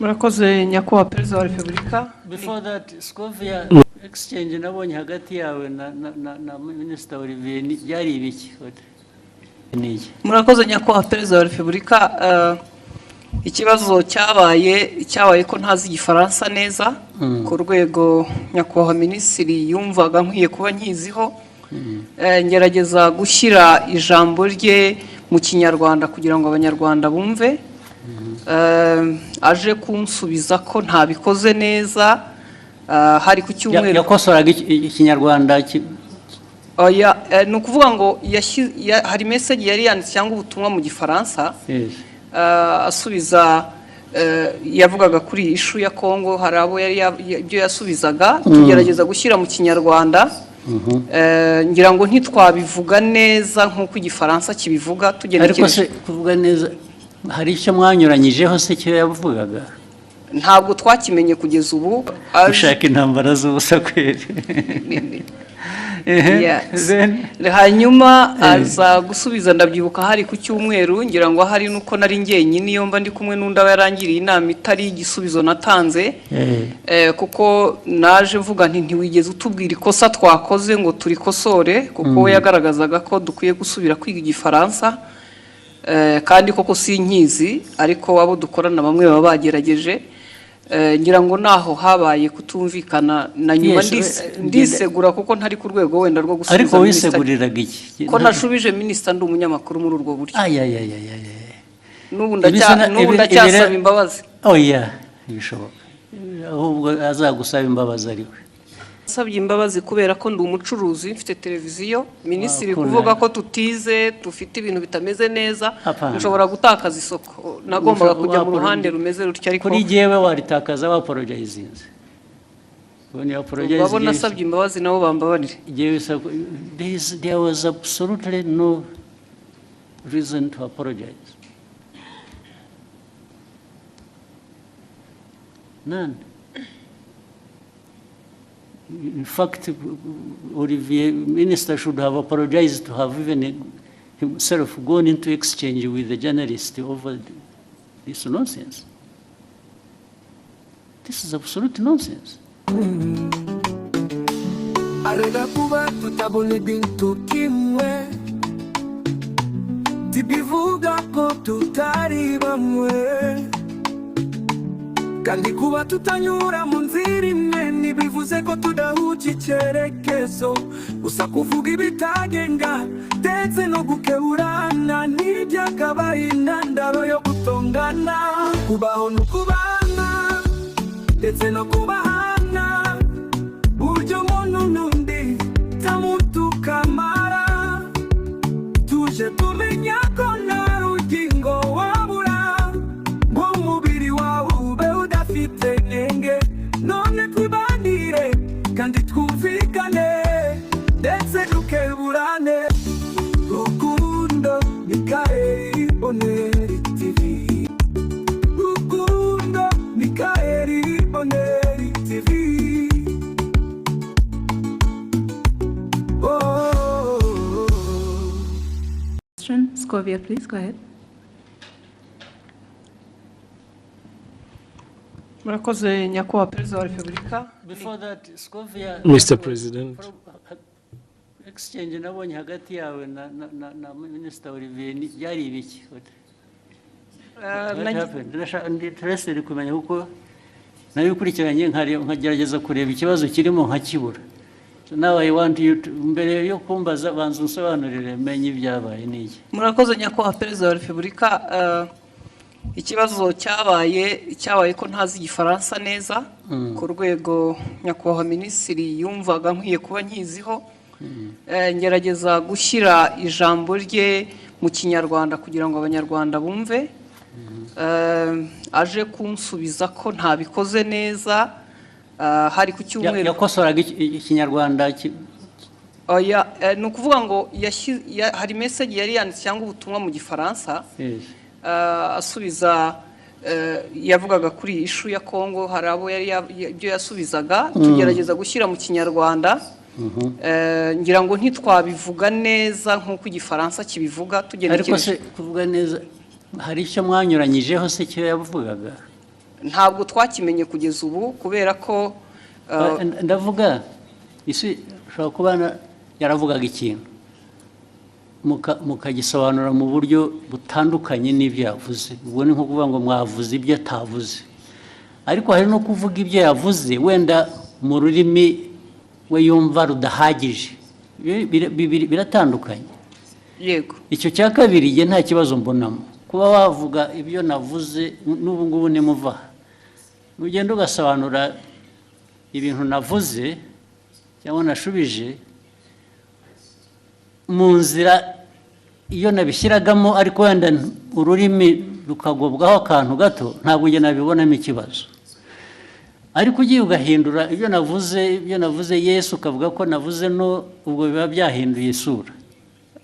Murakoze, Nyakubahwa Perezida wa Repubulika. Before that, Scovia, exchange nabonye hagati yawe na Minister Olivier byari ibiki? Ni iki? Murakoze, Nyakubahwa Perezida wa Repubulika. Ikibazo cyabaye ko ntazi Igifaransa neza ku rwego nyakubahwa minisitiri yumvaga nkwiye kuba nkiziho. Ngerageza gushyira ijambo rye mu Kinyarwanda kugira ngo Abanyarwanda bumve. Aje kunsubiza ko ntabikoze neza, hari ku cyumweru. Yakosoraga Ikinyarwanda Oya, ni ukuvuga ngo hari message yari yanditse cyangwa ubutumwa mu Gifaransa. Asubiza, yavugaga kuri iyi issue ya Kongo, hari abo yari ibyo yasubizaga tugerageza gushyira mu Kinyarwanda. Ngira ngo ntitwabivuga neza nk'uko Igifaransa kibivuga Ariko tugenekereje. Se kuvuga neza, hari icyo mwanyuranyijeho se cyo yavugaga? Ntabwo twakimenye kugeza ubu. Ushaka intambara z'ubusa kweri. Ehe. Yes. Then? Hanyuma aza gusubiza, ndabyibuka hari ku cyumweru, ngira ngo hari nuko nari njyenyine, iyo mba ndi kumwe n'undi aba yarangiriye inama itari igisubizo natanze. Kuko naje mvuga nti: "Ntiwigeze utubwira ikosa twakoze ngo turikosore," kuko we yagaragazaga ko dukwiye gusubira kwiga Igifaransa. Kandi koko sinkizi, ariko abo dukorana bamwe baba bagerageje. Ngira ngo naho habaye kutumvikana na nyuma. Yes, ndisegura kuko ntari ku rwego wenda rwo gusubiza Ariko minisitiri. wiseguriraga iki? Ko nashubije minisita ndi umunyamakuru muri urwo buryo. Ayayayayaya. N'ubu Ibi n'ubu ndacyasaba imbabazi. Oya, ntibishoboka. Ahubwo azagusaba imbabazi ari we. Nsabye imbabazi kubera ko ndi umucuruzi, mfite televiziyo. Minisitiri Wakunda. kuvuga ko tutize, dufite ibintu bitameze neza, Hapana. nshobora gutakaza isoko. Nagombaga kujya mu ruhande rumeze rutyo, ariko Kuri jyewe waritakaza wapologizinze. babo nasabye imbabazi nabo bambabarire. Jyewe there was absolutely no reason to apologize. None. In fact, Olivier, minister should have apologized to have even himself gone into exchange with the journalist over this nonsense. This is absolute nonsense. Arega kuba tutabona ibintu kimwe tibivuga ko tutari bamwe, kandi kuba tutanyura mu nzira imwe ntibivuze ko tudahuje icyerekezo. Gusa kuvuga ibitagenga ndetse no gukeburana ntibyakabaye intandaro yo gutongana. Kubaho ni ukubana ndetse no kubahana, buryo umuntu n'undi tamutukamara. Tuje tumenya ko nta rugingo wabura ngo umubiri wawe ube udafite inenge. None twibanire kandi twumvikane ndetse dukeburane. Rukundo Mikaeli Boneri TV, Rukundo Mikaeli Boneri TV. Oh. Question, Scovia, please go ahead. Murakoze, Nyakubahwa Perezida wa Repubulika. Before that, Scovia, Mr. President. Exchange nabonye hagati yawe na Minister Olivier byari ibiki? What happened? Ndi interested kumenya kuko nabikurikiranye nkagerageza kureba ikibazo kirimo nkakibura. So now I want you to, mbere yo kumbaza, banza unsobanurire menye ibyabaye n'iki. Murakoze, Nyakubahwa Perezida wa Repubulika. Ikibazo cyabaye ko ntazi Igifaransa neza ku rwego nyakubahwa minisitiri yumvaga nkwiye kuba nkiziho. Ngerageza gushyira ijambo rye mu Kinyarwanda kugira ngo Abanyarwanda bumve. Aje kunsubiza ko ntabikoze neza, hari ku cyumweru. Yakosoraga Ikinyarwanda Oya, ni ukuvuga ngo hari message yari yanditse cyangwa ubutumwa mu Gifaransa. Asubiza, yavugaga kuri iyi issue ya Kongo, hari abo yari ibyo yasubizaga tugerageza gushyira mu Kinyarwanda. Ngira ngo ntitwabivuga neza nk'uko Igifaransa kibivuga Ariko tugenekereje. se kuvuga neza, hari icyo mwanyuranyijeho se cyo yavugaga? Ntabwo twakimenye kugeza ubu kubera ko Ndavuga isi ushobora kuba yaravugaga ikintu, mukagisobanura mu buryo butandukanye n'ibyo yavuze. Ubwo ni nko kuvuga ngo mwavuze ibyo atavuze, ariko hari no kuvuga ibyo yavuze wenda mu rurimi we yumva rudahagije. Biratandukanye. Yego. Icyo cya kabiri njye nta kibazo mbonamo. Kuba wavuga ibyo navuze n'ubu ngubu, nimuva ugenda ugasobanura ibintu navuze cyangwa nashubije mu nzira iyo nabishyiragamo, ariko wenda ururimi rukagobwaho akantu gato, ntabwo njye nabibonamo ikibazo. Ariko ugiye ugahindura ibyo navuze yes, ukavuga ko navuze no, ubwo biba byahinduye isura.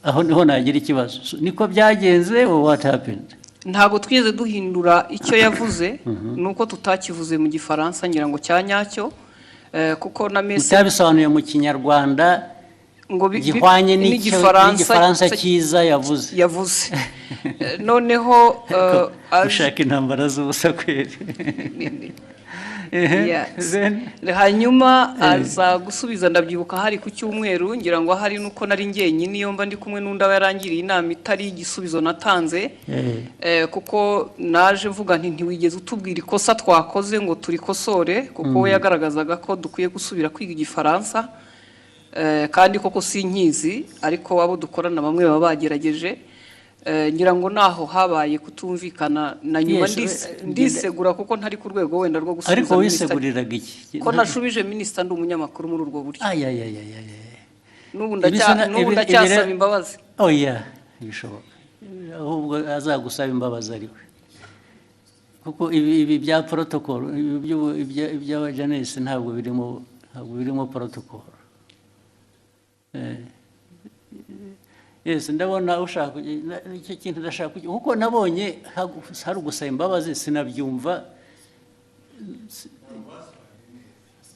Aho niho nagira ikibazo. So, niko byagenze or what happened? Ntabwo twigeze duhindura icyo yavuze, ni uko tutakivuze mu Gifaransa ngira ngo cya nyacyo, kuko na message Mutabisobanuye mu Kinyarwanda ngo gihwanye n'Igifaransa n'Igifaransa cyiza yavuze. Yavuze. Noneho Ushaka intambara z'ubusa kweri. Yes. Then Hanyuma aza gusubiza, ndabyibuka hari ku cyumweru, ngira ngo ahari nuko nari njyenyine, iyo mba ndi kumwe n'undi aba yarangiriye inama itari igisubizo natanze. Kuko naje mvuga nti: "Ntiwigeze utubwira ikosa twakoze ngo turikosore," kuko we yagaragazaga ko dukwiye gusubira kwiga Igifaransa. Kandi koko sinkizi, ariko abo dukorana bamwe baba bagerageje. Ngira ngo naho habaye kutumvikana na nyuma. Yes, Ndisegura kuko ntari ku rwego wenda rwo gusubiza Ariko minisita. wiseguriraga iki? Ko nashubije minisita ndi umunyamakuru muri urwo buryo. Ayayayayaya. N'ubu n'ubu ndacyasaba imbabazi. Oya, ntibishoboka. Ahubwo azagusaba imbabazi ari we, kuko ibi bya protocol, ibi iby'abajanesi ntabwo birimo protocol. Yes, ndabona ushaka icyo kintu, ndashaka kuko nabonye hari ugusaba imbabazi sinabyumva.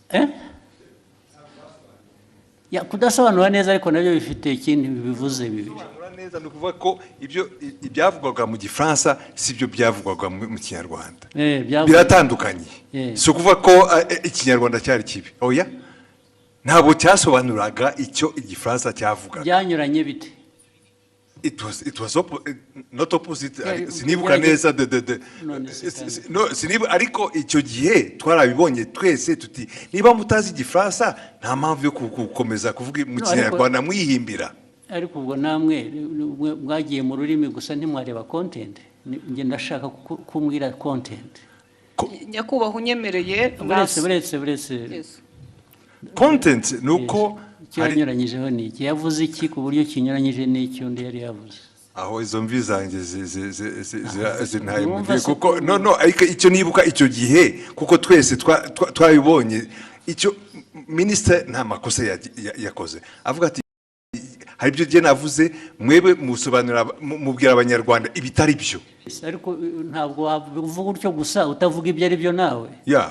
Eh? Ya, kudasobanura neza, ariko nabyo bifite ikindi bivuze bibiri. Gusobanura neza ni ukuvuga ko ibyo ibyavugwaga mu Gifaransa si byo byavugwaga mu Kinyarwanda. Biratandukanye. Si ukuvuga ko Ikinyarwanda cyari kibi, oya, ntabwo cyasobanuraga icyo Igifaransa cyavugaga. Byanyuranye bite? It was not opposite. Sinibuka neza de None se kandi. No, sinibuka, ariko icyo gihe twarabibonye twese tuti: "Niba mutazi Igifaransa, nta mpamvu yo gukomeza kuvuga mu No, Kinyarwanda mwihimbira." Ariko ubwo namwe mwagiye mu rurimi gusa, ntimwareba content. Njye ndashaka kumbwira content. Nyakubahwa, unyemereye Buretse, buretse, buretse. Yes. Content ni uko Icyo hari yanyuranyijeho ni iki? Yavuze iki ku buryo kinyuranyije n'icyo undi yari yavuze? Aho izo mvi zanjye zintaye mu Wumva gihe se kuko no, ariko icyo nibuka icyo gihe, kuko twese twabibonye, icyo minisitiri nta makosa yakoze. Avuga ati: "Hari ibyo gihe navuze, mwebwe musobanurira mubwira Abanyarwanda ibitari byo." Ariko ntabwo wavuga utyo gusa utavuga ibyo ari byo nawe. Ya,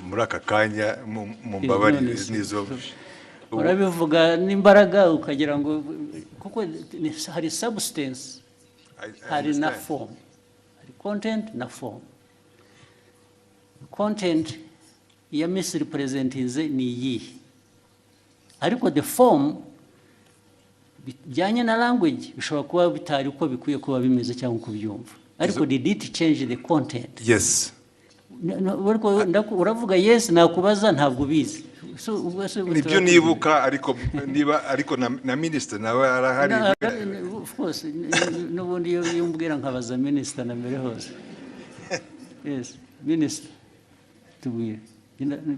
muri aka kanya mumbabarire. None se- Nizo Urabivuga n'imbaraga ukagira ngo kuko hari substance, I hari na understand. form, hari content na form. Content ya misrepresentinze ni iyihe? Ariko the form bijyanye na language bishobora kuba bitari uko bikwiye kuba bimeze cyangwa uko ubyumva, ariko did it change the content? Yes. Ariko uravuga yes, nakubaza ntabwo ubizi. So, ubwo se Nibyo nibuka, ariko niba ariko na minisitiri nawe arahari. Of course, n'ubundi iyo umbwira nkabaza minisita na mbere hose. Yes, minisita, tubwire.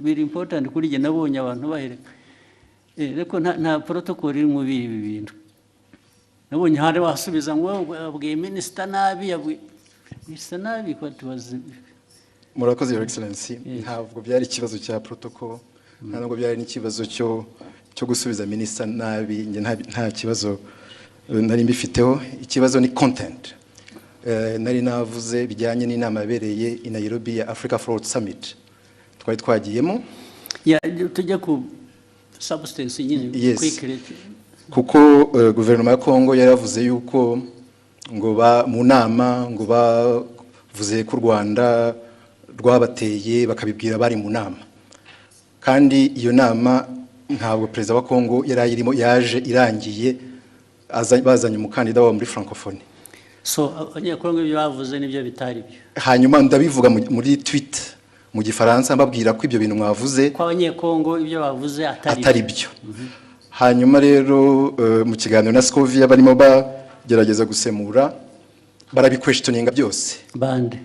Biri important kuri jye. Nabonye abantu bahereka. Ariko nta protocol iri muri ibi bintu. Nabonye hari wasubiza ngo abwiye minisita nabi, yabwiye minisita nabi ko tubazi. Murakoze, Your Excellency. Yes. Ntabwo byari ikibazo cya protocol, nta nubwo byari n'ikibazo cyo gusubiza minisita nabi. Njye nta kibazo nari mbifiteho. Ikibazo ni content. Nari navuze bijyanye n'inama yabereye i Nairobi ya Africa Forward Summit twari twagiyemo. Ya, tujya ku substance nyine. Yes. Quickly. Kuko guverinoma ya Kongo yari yavuze yuko ngo ba mu nama ngo bavuze ko u Rwanda rwabateye, bakabibwira bari mu nama. Kandi iyo nama ntabwo perezida wa Kongo yari ayirimo, yaje irangiye, bazanye umukandida wabo muri Francophonie. So Abanyekongo ibyo bavuze nibyo bitari byo? Hanyuma ndabivuga muri tweet mu Gifaransa, mbabwira ko ibyo bintu mwavuze ko Abanyekongo ibyo bavuze atari atari byo. Hanyuma rero mu kiganiro na Scovia barimo bagerageza gusemura, barabiquestioninga byose. Bande?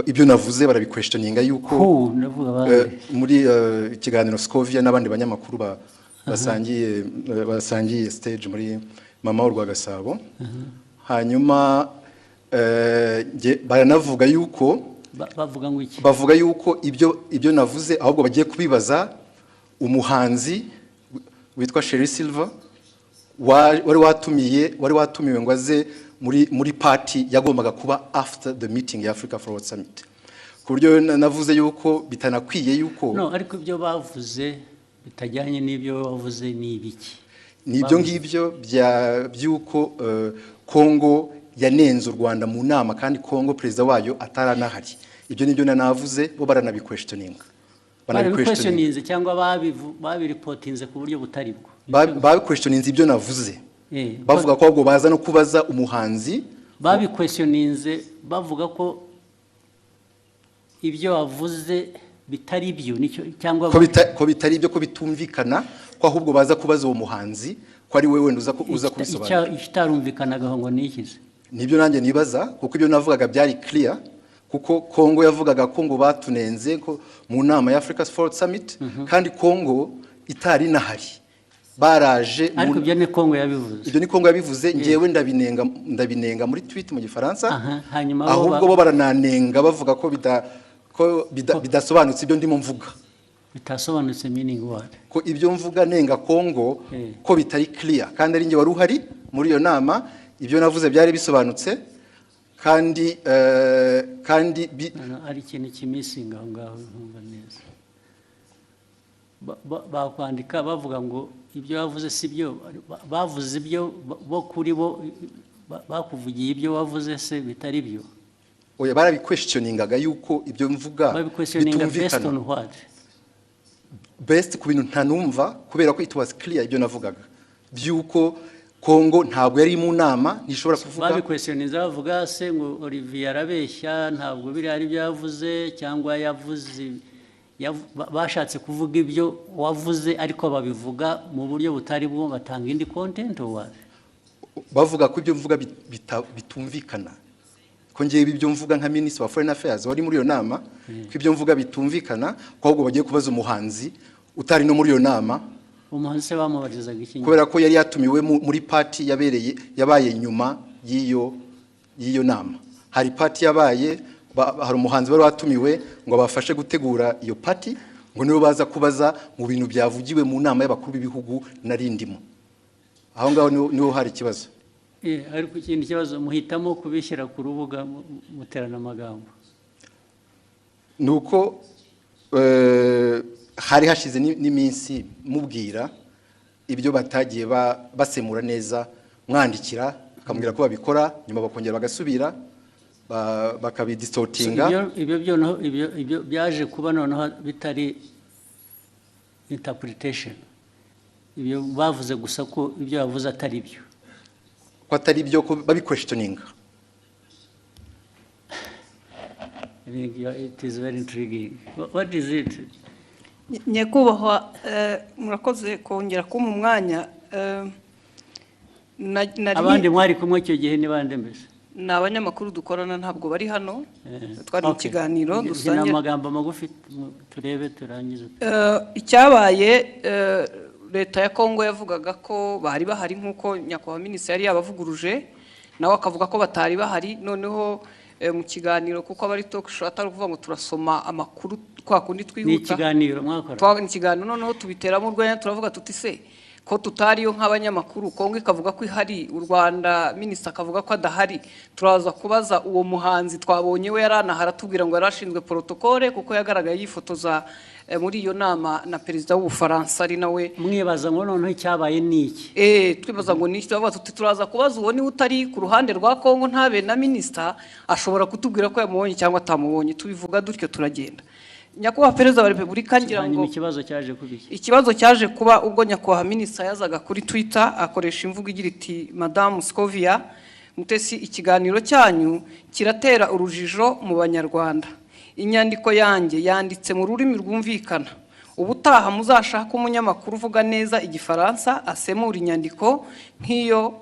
Ibyo navuze barabiquestioninga yuko Who? Ndavuga bande? Muri ikiganiro Scovia n'abandi banyamakuru basangiye stage muri Mama Urwagasabo. Hanyuma baranavuga yuko Bavuga ngo iki? Bavuga yuko ibyo navuze ahubwo bagiye kubibaza umuhanzi witwa Sherrie Silver wari watumiwe ngo aze muri party yagombaga kuba after the meeting ya Africa Forward Summit, ku buryo navuze yuko bitanakwiye yuko No, ariko ibyo bavuze bitajyanye n'ibyo bavuze ni ibiki? Ni ibyo ngibyo by'uko Kongo yanenze u Rwanda mu nama kandi Kongo perezida wayo ataranahari. Ibyo nibyo navuze, bo baranabiquestioninga. Barabiquestioninze cyangwa babireportinze ku buryo butari bwo? Babiquestioninze ibyo navuze, bavuga ko ahubwo baza no kubaza umuhanzi. Babiquestioninze bavuga ko ibyo wavuze bitari byo, nicyo cyangwa? Ko bitari ibyo, ko bitumvikana, ko ahubwo baza kubaza uwo muhanzi, ko ari we wenda uza kubisobanura. Ikitarumvikanagaho ngo ni ikize? Nibyo nanjye nibaza, kuko ibyo navugaga byari clear, kuko Kongo yavugaga ko ngo batunenze ko mu nama ya Africa Forward Summit kandi Kongo itari inahari, baraje Ariko ibyo ni Kongo yabivuze? Ibyo ni Kongo yabivuze, ngewe ndabinenga muri tweet mu Gifaransa. Aha, hanyuma bo Ahubwo bo barananenga, bavuga ko bidasobanutse ibyo ndimo mvuga. Bitasobanutse meaning what? Ko ibyo mvuga nenga Kongo ko bitari clear, kandi ari njye wari uhari muri iyo nama, ibyo navuze byari bisobanutse kandi No, no, ari ikintu kimissinga aho ngaho ntumva neza. Bakwandika bavuga ngo ibyo bavuze si byo, bavuze ibyo bo kuri bo bakuvugiye ibyo wavuze se bitari byo? Oya, barabiquestioningaga yuko ibyo mvuga Babiquestioninga based bitumvikana. on what? Based ku bintu ntanumva, kubera ko it was clear ibyo navugaga by'uko Kongo ntabwo yari mu nama, ntishobora kuvuga. Babiquestioninze bavuga se ngo Olivier arabeshya, ntabwo biriya ari byo yavuze, cyangwa yavuze bashatse kuvuga ibyo wavuze ariko babivuga mu buryo butari bwo, batanga indi content, or what? Bavuga ko ibyo mvuga bitumvikana, ko ngewe ibyo mvuga nka minisitiri wa foreign affairs wari muri iyo nama, ko ibyo mvuga bitumvikana, ko ahubwo bagiye kubaza umuhanzi utari no muri iyo nama. Umuhanzi se bamubarizaga iki? Kubera ko yari yatumiwe muri party yabaye nyuma y'iyo nama. Hari party yabaye, hari umuhanzi wari watumiwe ngo abafashe gutegura iyo party, ngo nibo baza kubaza mu bintu byavugiwe mu nama y'abakuru b'ibihugu nari ndimo. Aho ngaho niho hari ikibazo. Ariko ikindi kibazo, muhitamo kubishyira ku rubuga muterana amagambo. Ni uko hari hashize n'iminsi mubwira ibyo batagiye basemura neza, mwandikira bakamubwira ko babikora, nyuma bakongera bagasubira bakabidistortinga. Ibyo byo noneho, ibyo byaje kuba noneho bitari interpretation, ibyo bavuze gusa ko ibyo bavuze atari byo. Ko atari byo, ko babiquestioninga. I think it is very intriguing. What is it? Nyakubahwa, murakoze kongera kumpa umwanya. Abandi mwari kumwe icyo gihe ni bande mbese? Ni abanyamakuru dukorana, ntabwo bari hano. Twari mu kiganiro Ni dusangira. amagambo magufi, turebe turangize. Icyabaye, leta ya Kongo yavugaga ko bari bahari nk'uko nyakubahwa minisitiri yari yabavuguruje, nawe akavuga ko batari bahari. Noneho mu kiganiro, kuko aba ari talk show, atari ukuvuga ngo turasoma amakuru kwa kundi Ni twihuta. ikiganiro mwakora? Ni ikiganiro, noneho tubiteramo urwenya, turavuga tuti: "Se Ko tutariyo nk'abanyamakuru, Kongo ikavuga ko ihari, u Rwanda minisita akavuga ko adahari, turaza kubaza uwo muhanzi twabonye, we yari anahari, atubwira ngo yari ashinzwe protocole, kuko yagaragaye yifotoza muri iyo nama na perezida w'Ubufaransa, ari nawe. Mwibaza ngo noneho icyabaye ni iki? Twibaza ngo ni iki, turavuga tuti turaza kubaza uwo niwe utari ku ruhande rwa Kongo, ntabe na minisita, ashobora kutubwira ko yamubonye cyangwa atamubonye. Tubivuga dutyo, turagenda. Nyakubahwa Perezida wa Repubulika, ngira ngo Hanyuma ikibazo cyaje kuba iki? Ikibazo cyaje kuba ubwo nyakubahwa minisita yazaga kuri Twitter, akoresha imvugo igira iti: "Madamu Scovia Mutesi, ikiganiro cyanyu kiratera urujijo mu Banyarwanda. Inyandiko yanjye yanditse mu rurimi rwumvikana. Ubutaha muzashake umunyamakuru uvuga neza Igifaransa asemura inyandiko nk'iyo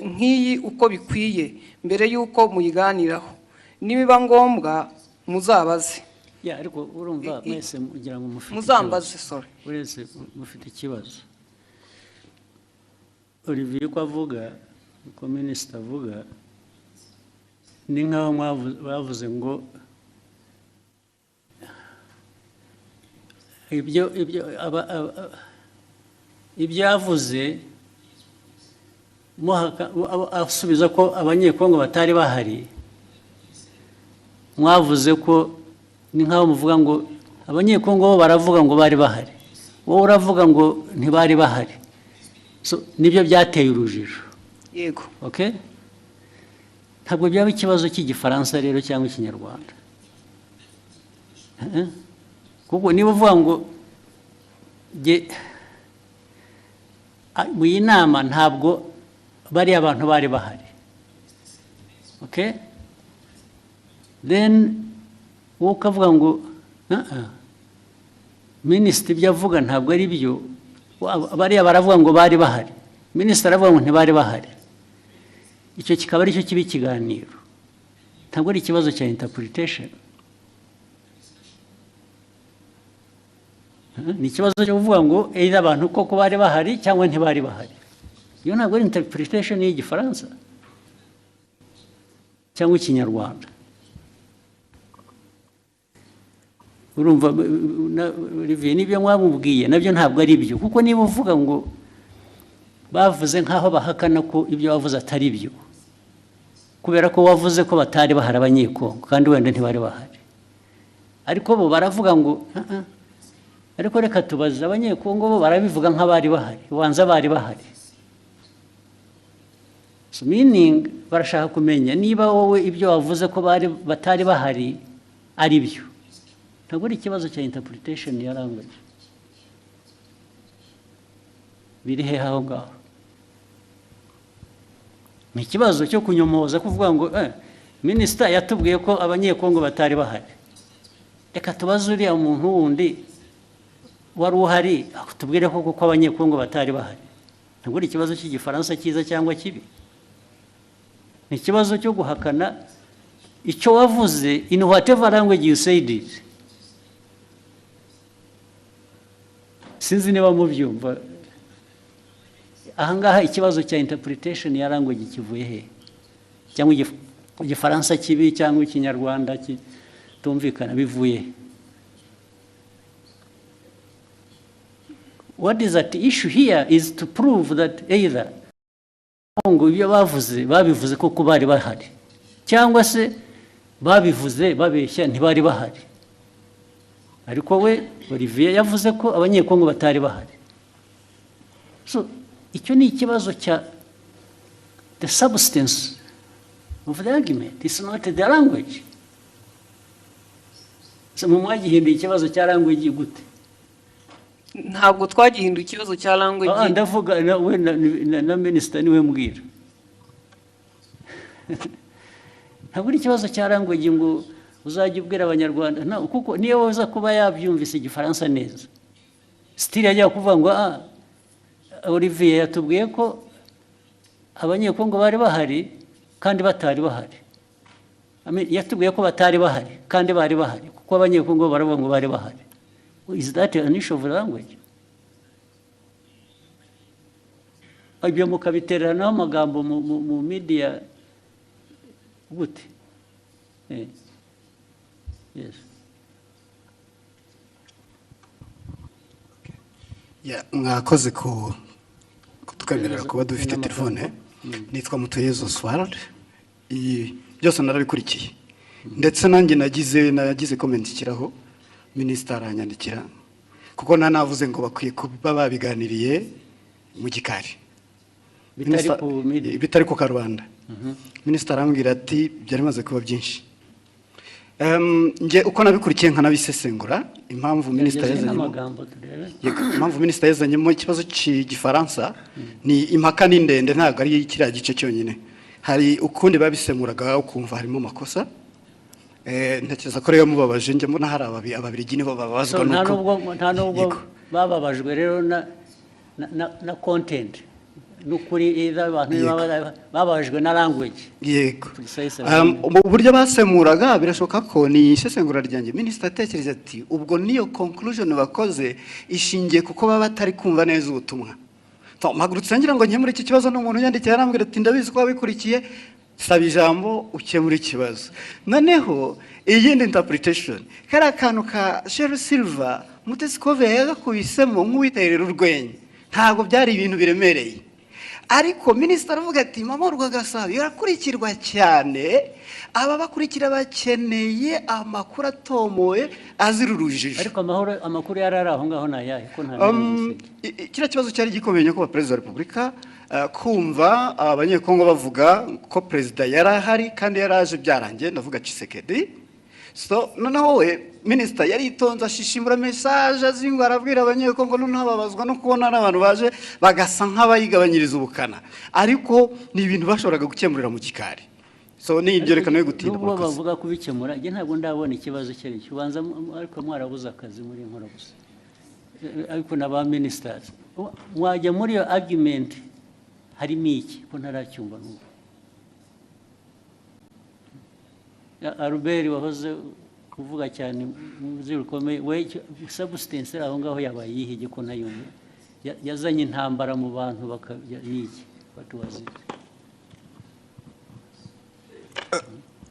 nk'iyi uko bikwiye mbere y'uko muyiganiraho. Nibiba ngombwa muzabaze." Ya, ariko urumva mwese mugira ngo mufite Muzambaze. ikibazo. Sorry. Uretse mufite ikibazo. Olivier uko avuga, uko minisita avuga, ni nk'aho bavuze ngo ibyo yavuze asubiza ko Abanyekongo batari bahari, mwavuze ko ni nk'aho muvuga ngo Abanyekongo bo baravuga ngo bari bahari, wowe uravuga ngo ntibari bahari. So, nibyo byateye urujijo. Yego. Okay? Ntabwo byaba ikibazo cy'Igifaransa rero cyangwa Ikinyarwanda. Kuko niba uvuga ngo mu iyi nama ntabwo bariya abantu bari bahari, okay? Then wowe ukavuga ngo "Ah, ah, minisitiri ibyo avuga ntabwo ari byo, bariya baravuga ngo bari bahari, minisitiri aravuga ngo ntibari bahari," icyo kikaba aricyo kiba ikiganiro. Ntabwo ari ikibazo cya interpretation. Ni ikibazo cyo kuvuga ngo either abantu koko bari bahari cyangwa ntibari bahari. Iyo ntabwo ari interpretation y'Igifaransa cyangwa Ikinyarwanda. Urumva Olivier, n'ibyo mwamubwiye nabyo ntabwo ari byo, kuko niba uvuga ngo bavuze nk'aho bahakana ko ibyo wavuze atari byo, kubera ko wavuze ko batari bahari Abanyekongo kandi wenda ntibari bahari, ariko bo baravuga ngo "Ah, ah, ariko reka tubaze Abanyekongo, bo barabivuga nk'abari bahari, ubanza bari bahari." So meaning barashaka kumenya niba wowe ibyo wavuze ko bari batari bahari ari byo. Ntabwo ari ikibazo cya interpretation ya language. Biri hehe aho ngaho? Ni ikibazo cyo kunyomoza, kuvuga ngo minisita yatubwiye ko Abanyekongo batari bahari, reka tubaze uriya muntu wundi wari uhari tubwire ko kuko Abanyekongo batari bahari. Ntabwo ari ikibazo cy'Igifaransa cyiza cyangwa kibi, ni ikibazo cyo guhakana icyo wavuze in whatever language you said it. Sinzi niba mubyumva. Ahangaha ikibazo cya interpretation ya language kivuye he? Cyangwa Igifaransa kibi cyangwa Ikinyarwanda kitumvikana bivuye he? What is at issue here is to prove that either ngo ibyo bavuze babivuze koko bari bahari, cyangwa se babivuze babeshya ntibari bahari. Ariko we Olivier yavuze ko Abanyekongo batari bahari. So icyo ni ikibazo cya the substance of the argument, it's not the language. So mu mwagihinduye ikibazo cya language gute? Ntabwo twagihinduye ikibazo cya language. Ndavuga we na minisita niwe mbwira. Ntabwo ari ikibazo cya language ngo uzajya ubwira Abanyarwanda, no, kuko niyo waza kuba yabyumvise Igifaransa neza, still yajya kuvuga ngo Olivier yatubwiye ko Abanyekongo bari bahari kandi batari bahari. I mean, yatubwiye ko batari bahari kandi bari bahari, kuko Abanyekongo baravuga ngo bari bahari. Is that an issue of language? Ibyo mukabitereranaho amagambo mu media gute? Yes. Ya, mwakoze ku kutwemerera kuba dufite telefone. Nitwa Mutuyezo Oswald. Iyi byose narabikurikiye, ndetse nanjye nagize comment ikiraho, minisita aranyandikira, kuko nanavuze ngo bakwiye kuba babiganiriye mu gikari. Bitari ku media. Bitari ku karubanda. Minisita arambwira ati byari bimaze kuba byinshi. Njye uko nabikurikiye nkanabisesengura, impamvu minisita Gerageza yazanyemo n'amagambo turebe. Yego, impamvu minisita yazanyemo ikibazo cy'igifaransa ni impaka, ni ndende, ntabwo ari kiriya gice cyonyine. Hari ukundi babisemuraga ukumva harimo amakosa. Ntekereza ko rero mubabaje, njye mbona hari Ababirigi nibo bababazwa So, nta nuko nubwo Yego. bababajwe rero na content n'ukuri, either abantu bababajwe na language. Yego. Precisely. Mu buryo basemuraga, birashoboka ko ni isesengura ryanjye, minisita atekereza ati ubwo niyo conclusion bakoze ishingiye kuko baba batari kumva neza ubutumwa. So, mpagurutse ngira ngo nkemure iki kibazo, n'umuntu yandikiye arambwira ati ndabizi ko wabikurikiye, saba ijambo ukemure ikibazo. Noneho iyindi interpretation, kariya kantu ka Sherrie Silver, Mutesi Scovia yagakubisemo nk'uwiterera urwenya, ntabwo byari ibintu biremereye, ariko minisitiri aravuga ati Mama Urwagasabo irakurikirwa cyane, aba bakurikira bakeneye amakuru atomoye azira urujijo. Ariko amahoro, amakuru yari ari aho ngaho ni ayahe ko nta Kiriya kibazo cyari gikomeye, nyakubahwa Perezida wa Repubulika, kumva Abanyekongo bavuga ko perezida yari ahari kandi yari aje byarangiye, ndavuga Tshisekedi. So noneho we minisita yaritonze, ashishimura message, azingwa, arabwira Abanyekongo, noneho babazwa no kubona n'abantu baje bagasa nk'abayigabanyiriza ubukana, ariko ni ibintu bashoboraga gukemurira mu gikari. So ni ibyo, reka nawe gutinda. Nubwo Murakoze. bavuga kubikemura, njye ntabwo ndabona ikibazo icyo ari cyo. Ubanza ariko mwarabuze akazi muri nkora gusa. Ariko na ba ministers mwajya muri iyo argument, harimo iki ko ntaracyumva n'ubu? Albert wahoze kuvuga cyane mu buzima rukomeye, we substance iri aho ngaho yabaye iyihe ko ntayumva? Yazanye intambara mu bantu ni iki? What was it?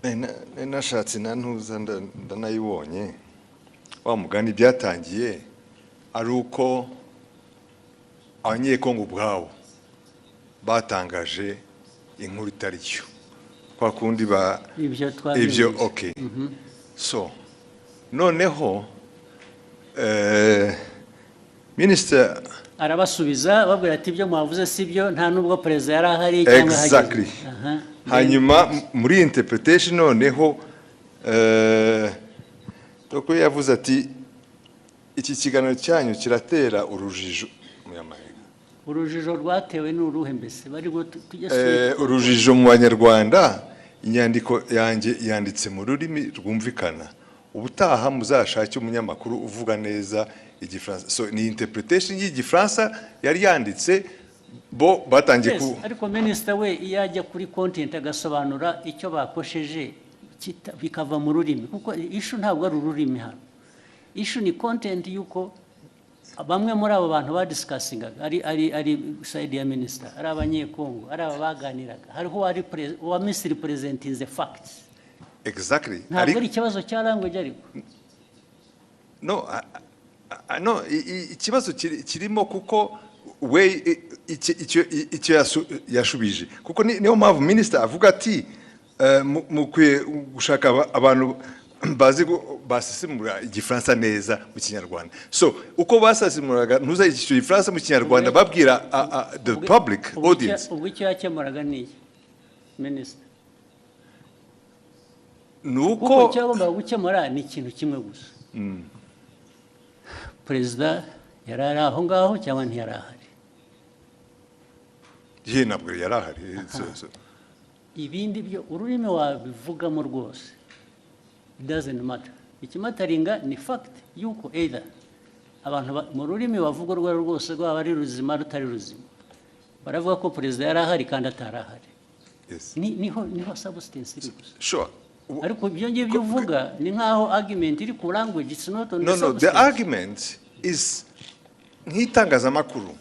Nari nashatse na ntuza ndanayibonye. Wa mugani byatangiye ari uko Abanyekongo ubwabo batangaje inkuru itari yo, kwa kundi ba Ibyo twabyumvise. Ibyo okay. So noneho minisita arabasubiza, babwira ati ibyo mwavuze si byo, nta nubwo perezida yari ahari cyangwa ahageze. Exactly. Hanyuma muri interpretation noneho doko yavuze ati iki kiganiro cyanyu kiratera urujijo Muyamarenga. Urujijo rwatewe n'uruhe mbese bari ngo tujye straight? Urujijo mu Banyarwanda, inyandiko yanjye yanditse mu rurimi rwumvikana, ubutaha muzashake umunyamakuru uvuga neza Igifaransa. So ni interpretation y'Igifaransa yari yanditse, bo batangiye Yes, ku ariko minisita we iyo ajya kuri content agasobanura icyo bakosheje, bikava mu rurimi, kuko issue ntabwo ari ururimi hano, issue ni content y'uko bamwe muri abo bantu badiscussingaga, ari side ya minisita, ari Abanyekongo, ari aba baganiraga, hariho uwari uwa misrepresentinze facts. Ntabwo ari ikibazo cya language ariko. No, no, ikibazo kirimo kuko we icyo yashubije, kuko niyo mpamvu minisita avuga ati mukwiye gushaka abantu bazi basesemura Igifaransa neza mu Kinyarwanda. So uko basesemuraga ntuza icyo Gifaransa mu Kinyarwanda, babwira the public audience. Ubwo icyo yakemuraga ni iki, minisita? Ni Kuko uko icyo yagombaga gukemura ni ikintu kimwe gusa: perezida yari ari aho ngaho cyangwa ntiyari ahari? Ye, ntabwo yari ahari. So. Ibindi byo ururimi wabivugamo rwose, it doesn't matter. Ikimatteringa ni fact yuko either abantu mu rurimi bavuga urwo ari rwo rwose, rwaba ari ruzima rutari ruzima, baravuga ko perezida yari ahari kandi atari ahari. Niho substance iri gusa. Ariko ibyo ngibyo uvuga ni nk'aho argument iri ku language, it's not on No, the no, the substance. argument is nk'itangazamakuru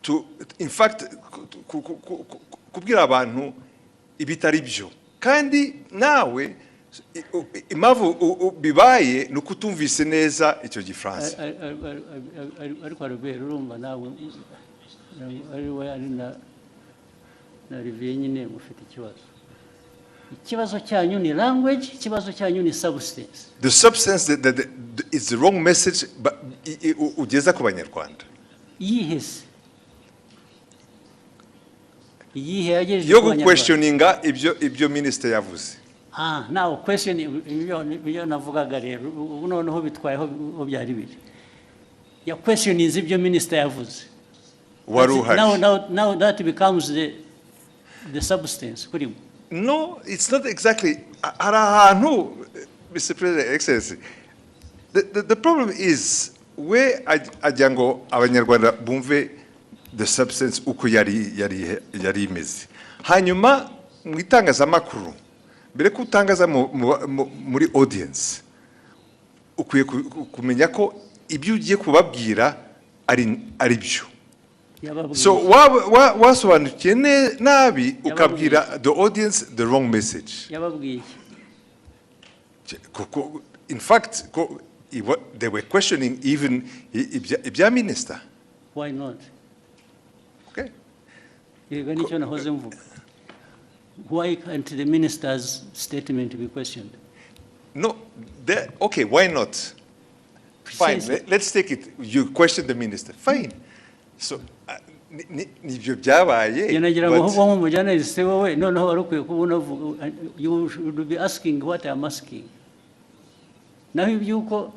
to, in fact, kubwira abantu ibitari byo, kandi nawe Impamvu bibaye ni uko utumvise neza icyo Gifaransa. Ariko Albert, urumva nawe ari we, ari na Olivier nyine, mufite ikibazo. Ikibazo cyanyu ni language, ikibazo cyanyu ni substance. The substance that is the wrong message, but ugeza ku Banyarwanda. Iyihe se? Iyihe yagejeje Yo ku Banyarwanda? Guquestioninga ibyo minisitiri yavuze. Ah, now question, ibyo navugaga rero ubu noneho bitwaye aho byari biri. Ya questioning ibyo minister yavuze. Wari uhari. Now that becomes the substance kuri mwe. No, it's not exactly. Hari ahantu, Mr. President, Excellency, the problem is we ajya ngo Abanyarwanda bumve the substance uko yari imeze. Hanyuma mu itangazamakuru, mbere ko utangaza muri audience, ukwiye kumenya ko ibyo ugiye kubabwira ari byo. Yababwiye. So wasobanukiye nabi, ukabwira the audience the wrong message. Yababwiye iki? Kuko in fact they were questioning even ibya minister. Why not? Okay. Yego, nicyo nahoze mvuga. Why can't the minister's statement be questioned? No, okay, why not? Fine. Precisely. Let's take it. You question the minister, fine. So nibyo byabaye. Njye nagira ngo ahubwo nk'umujournalist wowe noneho wari ukwiye kuba unavuga, you should be asking what I am asking. Naho iby'uko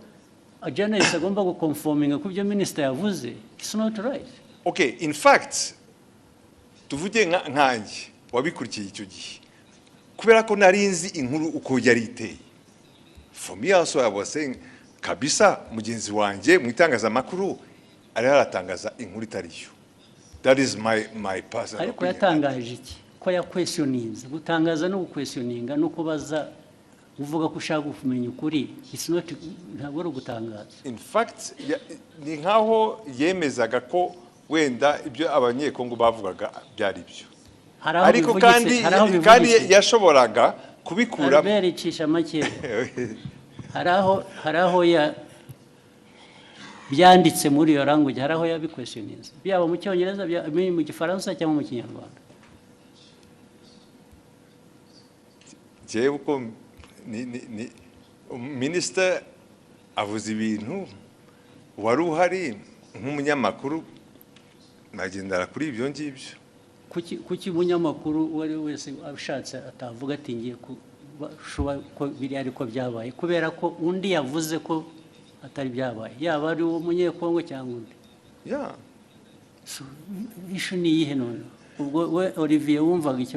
a journalist agomba guconforminga ku byo minister yavuze, it's not right. Okay, in fact, tuvuge nkanjye wabikurikiye icyo gihe, kubera ko nari nzi inkuru uko yari iteye, for me also I was saying kabisa mugenzi wanjye mu itangazamakuru ariho aratangaza inkuru itari yo. That is my personal Ariko opinion. yatangaje iki? Ko yaquestioninze. Gutangaza no guquestioninga no kubaza uvuga ko ushaka kumenya ukuri, it's not, ntabwo ari ugutangaza. In fact, ni nkaho yemezaga ko wenda ibyo Abanyekongo bavugaga byari byo. Hari aho Ariko bivugitse, kandi hari aho kandi bivugitse. yashoboraga kubikura. Albert, icisha make. Hari aho ya byanditse muri iyo language, hari aho yabiquestioninze, byaba mu Cyongereza, byaba mu Gifaransa cyangwa mu Kinyarwanda? Jewe uko ni minisita avuze ibintu, wari uhari nk'umunyamakuru, nagendera kuri ibyo ngibyo. Kuki umunyamakuru uwo ari we wese ashatse atavuga ati ngiye kuba ko biriya ariko byabaye, kubera ko undi yavuze ko atari byabaye, yaba ari uwo Munyekongo cyangwa undi? Yeah. So, issue ni iyihe none? Ubwo we Olivier wumvaga ikibazo